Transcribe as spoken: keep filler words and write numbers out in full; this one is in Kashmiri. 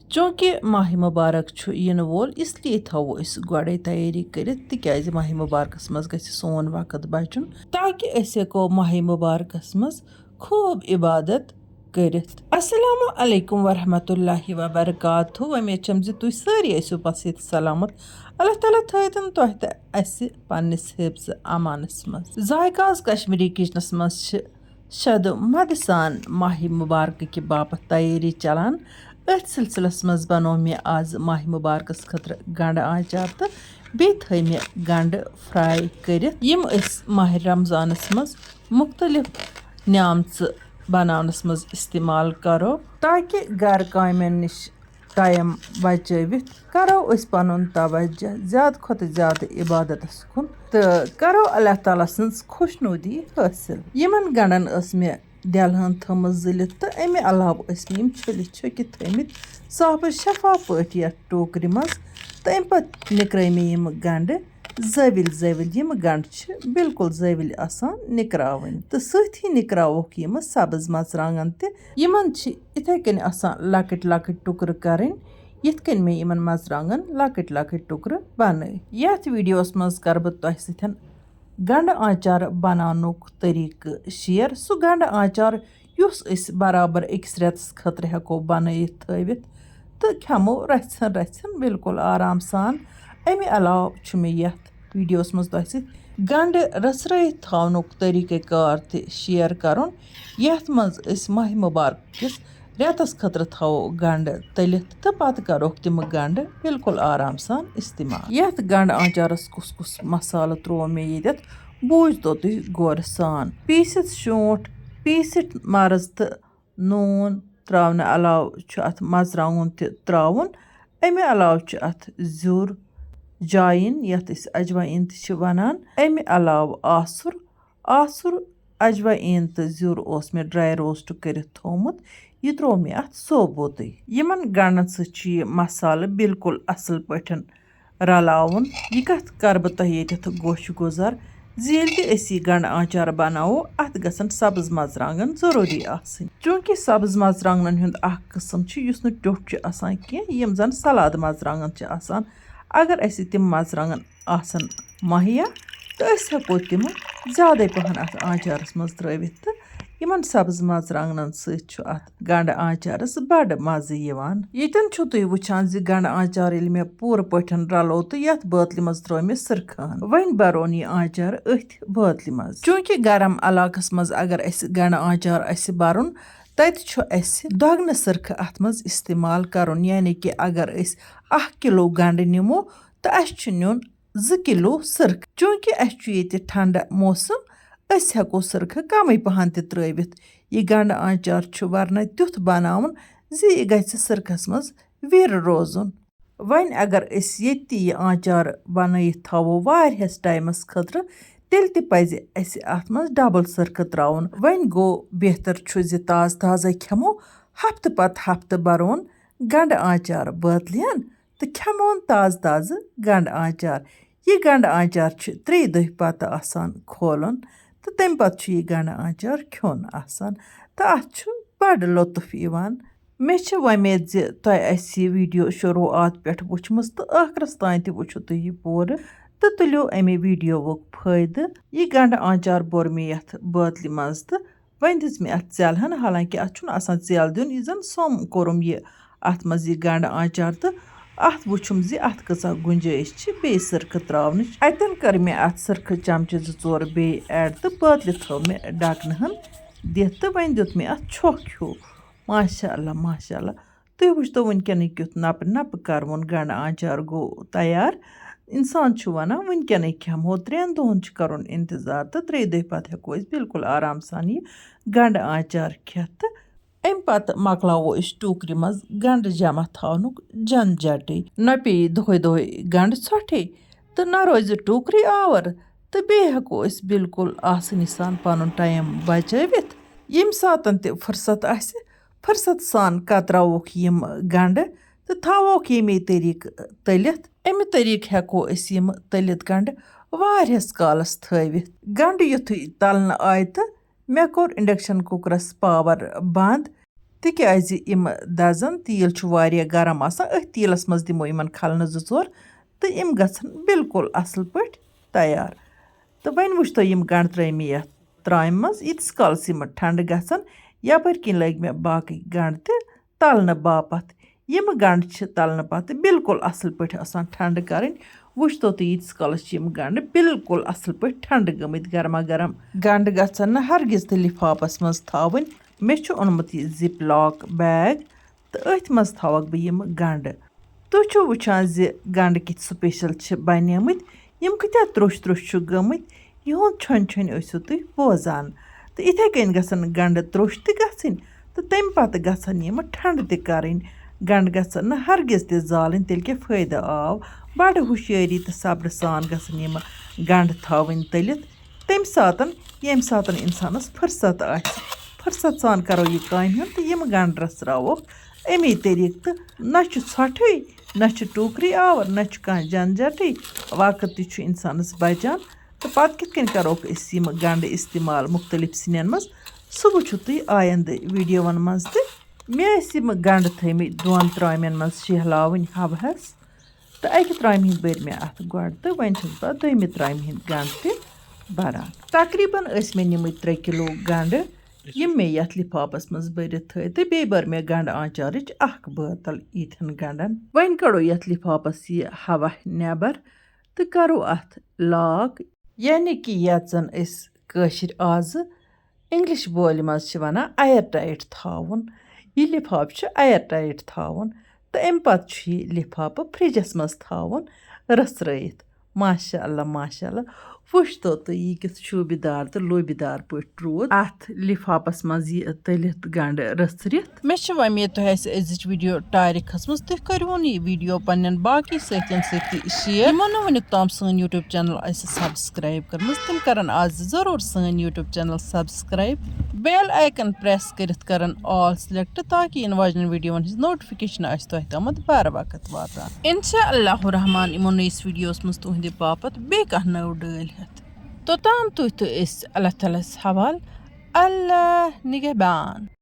چونکہ ماہِ مبارک چھُ یِنہٕ وول، اس لیے تھاوو أسۍ گۄڈے تیٲری کٔرِتھ، تِکیازِ ماہِ مبارکس منٛز گژھِ سون وقت بچُن، تاکہ أسۍ ہیٚکو ماہِ مبارکس منٛز خوب عبادت کٔرِتھ۔ السلام علیکم ورحمۃ اللہ وبرکاتہ۔ وۄمید چھم زِ تُہۍ سٲری ٲسِو پَتہٕ سۭتۍ سلامت۔ اللہ تعالیٰ تھٲوتن تۄہہِ تہٕ اَسہِ پننِس حفظ امانس منٛز۔ ذائقہ آز کشمیری کچنس منٛز چھِ شد و مد سان ماہِ مبارکہٕ کہِ باپتھ تیٲری چلان۔ أتھۍ سلسلس منٛز بنوو مےٚ آز ماہِ مبارکس خٲطرٕ گنڈٕ آنچار تہٕ بیٚیہِ تھٲے مےٚ گنڈٕ fry کٔرِتھ، یِم أسۍ ماہِ رمضانس منٛز مختلف نیامژٕ بناونس منٛز استعمال کرو، تاکہ گرٕ کامٮ۪ن نِش ٹایم بچٲوِتھ کرو أسۍ پنُن توجہ زیادٕ کھۄتہٕ زیادٕ عبادتس کُن تہٕ کرو اللہ تعالیٰ سٕنٛز خۄشنودی حٲصِل۔ یِمن گنڈن ٲس مےٚ دٮ۪لہٕ ہن تھٲومٕژ زٕلِتھ تہٕ امہِ علاوٕ ٲسۍ مےٚ یِم چھٔلِتھ چھٔکِتھ تھٲومٕتۍ صاف شفاف پٲٹھۍ یتھ ٹوکرِ منٛز، تہٕ امہِ پتہٕ نِکرٲے مےٚ یِم گنڈٕ زٲوِلۍ زٲوِلۍ۔ یِم گنڈٕ چھِ بالکل زٲوِلۍ آسان نِکراوٕنۍ، تہٕ سۭتھی نِکراووکھ یِم سبٕز مرژٕوانٛگن تہِ۔ یِمن چھِ اِتھے کٔنۍ آسان لۄکٕٹۍ لۄکٕٹۍ ٹُکرٕ کرٕنۍ، یِتھ کٔنۍ مےٚ یِمن مرژٕوانٛگن لۄکٕٹۍ لۄکٕٹۍ ٹُکرٕ بنٲے۔ یتھ ویڈیوس منٛز کرٕ بہٕ تۄہہِ سۭتۍ گنڈٕ آنچار بناونُک طریقہٕ share۔ سُہ گنڈٕ آنچار یُس أسۍ برابر أکِس رٮ۪تس خٲطرٕ ہٮ۪کو بنٲیِتھ تھٲوِتھ تہٕ کھٮ۪مو رژھن رژھن بالکل آرام سان۔ امہِ علاوٕ چھُ مےٚ یتھ ویڈیوس منٛز تۄہہِ سۭتۍ گنڈٕ رژھرٲیِتھ تھاونُک طریقہٕ کار تہِ share کرُن، یتھ منٛز أسۍ ماہِ مبارک کِس رٮ۪تس خٲطرٕ تھاوو گنڈٕ تٔلِتھ تہٕ پتہٕ کروکھ تِم گنڈٕ بالکل آرام سان استعمال۔ یتھ گنڈٕ آنچارس کُس کُس مسالہٕ تروو مےٚ ییٚتٮ۪تھ، بوٗزتو تُہۍ غورٕ سان۔ پیٖسِتھ شونٛٹھ، پیٖسِتھ مرٕژ تہٕ نوٗن تراونہٕ علاوٕ چھُ اتھ مرژٕوانٛگُن تہِ تراوُن۔ امہِ علاوٕ چھُ اتھ زیُر، جاین، یتھ أسۍ اجوایِن تہِ چھِ ونان۔ امہِ علاوٕ آسُر، آسُر، اجوایِن تہٕ زیُر اوس مےٚ dry roast کٔرِتھ تھوومُت۔ یہِ تروو مےٚ اتھ ثوبوٗتٕے۔ یِمن گنڈن سۭتۍ چھُ یہِ مسالہٕ بالکل اصل پٲٹھۍ رلاوُن۔ یہِ کتھ کرٕ بہٕ تۄہہِ ییٚتٮ۪تھ گوشہِ گُزر زِ ییٚلہِ تہِ أسۍ یہِ گنڈٕ آنچار بناوو، اتھ گژھن سبٕز مرژٕوانٛگن ضروٗری آسٕنۍ، چونکہ سبٕز مرژٕوانٛگنن ہُنٛد اکھ قٕسم چھُ یُس نہٕ ٹیوٚٹھ چھُ آسان کینٛہہ، یِم زن سلاد مرژٕوانٛگن چھِ آسان۔ اگر اسہِ تِم مرژٕوانٛگن آسن مہیا، تہٕ أسۍ ہٮ۪کو تِم زیادَے پَہَن اَتھ آنچارَس منٛز ترٲوِتھ، تہٕ یِمَن سبٕز مرژٕوانٛگنَن سۭتۍ چھُ اَتھ گنٛڈٕ آنچارَس بَڑٕ مَزٕ یِوان۔ ییٚتٮ۪ن چھِو تُہۍ وٕچھان زِ گنٛڈٕ آنچار ییٚلہِ مےٚ پوٗرٕ پٲٹھۍ رَلوو، تہٕ یَتھ بٲتلہِ منٛز ترٲو مےٚ سٕرخان۔ وۄنۍ بَرون یہِ آنچار أتھۍ بٲتلہِ منٛز۔ چوٗنٛکہِ گرم علاقَس منٛز اگر اَسہِ گنٛڈٕ آنچار آسہِ بَرُن، تَتہِ چھُ اَسہِ دۄگنہٕ سٕرخہٕ اَتھ منٛز استعمال کَرُن، یعنی کہِ اگر أسۍ اَکھ کِلوٗ گنٛڈٕ نِمو، تہٕ اَسہِ چھُ نیُن زٕ کِلوٗ سٕرخہٕ۔ چوٗنٛکہِ اَسہِ چھُ ییٚتہِ ٹھنٛڈٕ موسم، أسۍ ہٮ۪کو سٕرخہٕ کَمٕے پَہَن تہِ ترٲوِتھ۔ یہِ گنٛڈٕ آنچار چھُ ورنہ تیُتھ بناوُن زِ یہِ گژھِ سٕرخَس منٛز ویٖرٕ روزُن۔ وۄنۍ اگر أسۍ ییٚتہِ تہِ یہِ آنچار بنٲیِتھ تھاوو واریاہَس ٹایمَس خٲطرٕ، تیٚلہِ تہِ پَزِ اَسہِ اَتھ منٛز double سٕرخہٕ ترٛاوُن۔ وۄنۍ گوٚو بہتر چھُ زِ تازٕ تازَے کھٮ۪مو، ہفتہٕ پتہٕ ہفتہٕ بَرون گنٛڈٕ آنچار بٲتلہِ ہن تہٕ کھٮ۪مون تازٕ تازٕ گنٛڈٕ آنچار۔ یہِ گنٛڈٕ آنچار چھُ ترٛیٚیہِ دۄہہِ پتہٕ آسان کھولُن تہٕ تَمہِ پتہٕ چھُ یہِ گنٛڈٕ آنچار کھیوٚن آسان تہٕ اَتھ چھُ بڑٕ لطف یِوان۔ مےٚ چھِ وۄمید زِ تۄہہِ آسہِ یہِ ویڈیو شروعات پٮ۪ٹھ وٕچھمٕژ تہٕ ٲخرس تام تہِ وٕچھِو تُہۍ یہِ پوٗرٕ تہٕ تُلِو اَمہِ ویڈیووُک فٲیدٕ۔ یہِ گنٛڈٕ آنچار بوٚر مےٚ یَتھ بٲتلہِ منٛز تہٕ وۄنۍ دِژ مےٚ اَتھ ژٮ۪ل ہن، حالانکہِ اَتھ چھُنہٕ آسان ژٮ۪ل دیُن۔ یہِ زَن سوٚم کوٚرُم یہِ اَتھ منٛز یہِ گنٛڈٕ آنچار تہٕ اَتھ وٕچھُم زِ اَتھ کۭژاہ گُنجٲیِش چھِ بیٚیہِ سٕرخہٕ ترٛاونٕچ۔ اَتٮ۪ن کٔر مےٚ اَتھ سٕرخہٕ چمچہٕ زٕ ژور بیٚیہِ add تہٕ بٲتلہِ تھٲو مےٚ ڈَکنہٕ ہن دِتھ تہٕ وۄنۍ دیُت مےٚ اَتھ چھۄکھ ہیوٗ۔ ماشاء اللہ، ماشاء اللہ۔ تُہۍ وٕچھتو وٕنکیٚنٕے کیُتھ نَپہٕ نَپہٕ کَروُن گنٛڈٕ آنچار گوٚو تیار۔ اِنسان چھُ وَنان وٕنکیٚنٕے کھٮ۪مہو، ترٛٮ۪ن دۄہَن چھُ کَرُن اِنتظار تہٕ ترٛیٚیہِ دۄہہِ پَتہٕ ہٮ۪کو أسۍ بالکل آرام سان یہِ گنٛڈٕ آنچار کھٮ۪تھ۔ تہٕ اَمہِ پَتہٕ مۄکلاوو أسۍ ٹوٗکرِ منٛز گنٛڈٕ جمع تھاونُک جنجٹٕے۔ نہ پیٚیہِ دۄہَے دۄہَے گنٛڈٕ ژھۄٹھے تہٕ نہ روزِ ٹوٗکرٕے آوَر، تہٕ بیٚیہِ ہٮ۪کو أسۍ بالکل آسٲنی سان پَنُن ٹایم بچٲوِتھ۔ ییٚمہِ ساتَن تہِ فرصت آسہِ، فرصت سان کتراووکھ یِم گنڈٕ تہٕ تھاووکھ ییٚمے طریقہٕ تٔلِتھ۔ اَمہِ طریقہٕ ہٮ۪کو أسۍ یِم تٔلِتھ گنڈٕ واریاہس کالس تھٲوِتھ۔ گنڈٕ یُتھُے تلنہٕ آیہِ تہٕ مےٚ کوٚر induction cookerس power بنٛد۔ تِکیٛازِ یِم دَزَن، تیٖل چھُ واریاہ گرم آسان، أتھۍ تیٖلَس منٛز دِمو یِمَن کھلنہٕ زٕ ژور تہٕ یِم گژھن بالکل اَصٕل پٲٹھۍ تیار۔ تہٕ وۄنۍ وٕچھتو یِم گنٛڈٕ ترٛٲے مےٚ یَتھ ترٛامہِ منٛز، ییٖتِس کالَس یِم ٹھنٛڈٕ گژھن، یَپٲرۍ کِنۍ لٲگۍ مےٚ باقٕے گنٛڈٕ تہِ تَلنہٕ باپَتھ۔ یِم گنٛڈٕ چھِ تَلنہٕ پَتہٕ بالکل اَصٕل پٲٹھۍ آسان ٹھنٛڈٕ کَرٕنۍ۔ وٕچھتو تُہۍ ییٖتِس کالَس چھِ یِم گنٛڈٕ بالکل اَصٕل پٲٹھۍ ٹھنٛڈٕ گٔمٕتۍ، گرما گرم۔ گنٛڈٕ گژھن نہٕ ہرگِز تہِ لِفافَس منٛز تھاوٕنۍ۔ مےٚ چھُ اوٚنمُت یہِ Ziploc bag تہٕ أتھۍ منٛز تھاوَکھ بہٕ یِم گنٛڈٕ۔ تُہۍ چھِو وٕچھان زِ گنٛڈٕ کِتھ special چھِ بنیمٕتۍ، یِم کۭتیٛاہ ترٛوٚش ترٛوٚش چھُ گٔمٕتۍ، یِہُنٛد چھۄنۍ چھۄنۍ ٲسِو تُہۍ بوزان۔ تہٕ یِتھَے کٔنۍ گژھن گنٛڈٕ ترٛوٚش تہِ گژھٕنۍ تہٕ تَمہِ پَتہٕ گژھن یِم ٹھنٛڈٕ تہِ کَرٕنۍ۔ گنٛڈٕ گژھن نہٕ ہرگِز تہِ زالٕنۍ، تیٚلہِ کیٛاہ فٲیدٕ آو؟ بَڑٕ ہُشیٲری تہٕ صبرٕ سان گژھن یِم گنٛڈٕ تھاوٕنۍ تٔلِتھ۔ تَمہِ ساتَن، ییٚمہِ ساتَن اِنسانَس فرصت آسہِ، فرصت سان کَرو یہِ کامہِ ہُنٛد تہٕ یِم گنٛڈٕ رَژھراووکھ اَمی طریٖقہٕ۔ تہٕ نہ چھُ ژھۄٹھٕے، نہ چھُ ٹوٗکرٕے آوُر، نہ چھُ کانٛہہ جنجٹٕے، وقت تہِ چھُ اِنسانَس بَچان۔ تہٕ پَتہٕ کِتھ کٔنۍ کَروکھ أسۍ یِم گنٛڈٕ استعمال مُختلف سِنٮ۪ن منٛز، سُہ وٕچھِو تُہۍ آیندٕ ویٖڈیووَن منٛز تہِ۔ مےٚ ٲسۍ یِم گنٛڈٕ تھٲیمٕتۍ دۄن ترٛامٮ۪ن منٛز شیہلاوٕنۍ ہَوہَس، تہٕ اَکہِ ترٛامہِ ہِنٛدۍ بٔرۍ مےٚ اَتھ گۄڈٕ، تہٕ وۄنۍ چھَس بہٕ دوٚیمہِ ترٛامہِ ہِنٛدۍ گنٛڈٕ تہِ بَران۔ تقریٖباً ٲسۍ مےٚ نِمٕتۍ ترٛےٚ کِلوٗ گنٛڈٕ، یِم مےٚ یَتھ لِفافَس منٛز بٔرِتھ تھٲے، تہٕ بیٚیہِ بٔر مےٚ گنٛڈٕ آنٛچارٕچ اَکھ بٲتَل یِتھٮ۪ن گنٛڈَن۔ وۄنۍ کَڑو یَتھ لِفافَس یہِ ہَوا نٮ۪بَر تہٕ کَرو اَتھ lock، یعنی کہِ یَتھ زَن أسۍ کٲشِر آزٕ English بولہِ منٛز چھِ وَنان air tight تھاوُن۔ یہِ لِفافہٕ چھُ air tight تھاوُن تہٕ اَمہِ پَتہٕ چھُ یہِ لِفافہٕ فرجَس منٛز تھاوُن رٔژھرٲیِتھ۔ ماشاء اللہ، ماشاء اللہ، وٕچھتو تُہۍ یہِ کِژھ شوٗبہِ دار تہٕ لوٗبہِ دار پٲٹھۍ روٗد اَتھ لِفافَس منٛز یہِ تٔلِتھ گنٛڈٕ رٔژھرِتھ۔ مےٚ چھِ وۄمید تۄہہِ آسہِ أزِچ video ٹارِ کھٔژمٕژ۔ تُہۍ کٔرِوُن یہِ video پننٮ۪ن باقٕے سٲتھٮ۪ن سۭتۍ تہِ share۔ یِمو نہٕ وٕنیُک تام سٲنۍ YouTube channel آسہِ subscribe کٔرمٕژ، تِم کرن آز ضروٗر سٲنۍ YouTube channel subscribe، bell icon press کٔرِتھ کرن all select، تاکہِ یِنہٕ واجنٮ۪ن videoون ہٕنٛز notification آسہِ تۄہہِ تامَتھ بر وقت واتان۔ انشاء اللہ الرحمن یِمو نٔیِس videoس منٛز تُہنٛدِ باپتھ بیٚیہِ کانٛہہ نٔو ڈٲلۍ ہٮ۪تھ۔ توٚتام تُہۍ تہٕ أسۍ اللہ تعالیٰ ہَس حوال۔ اللہ نگہبان۔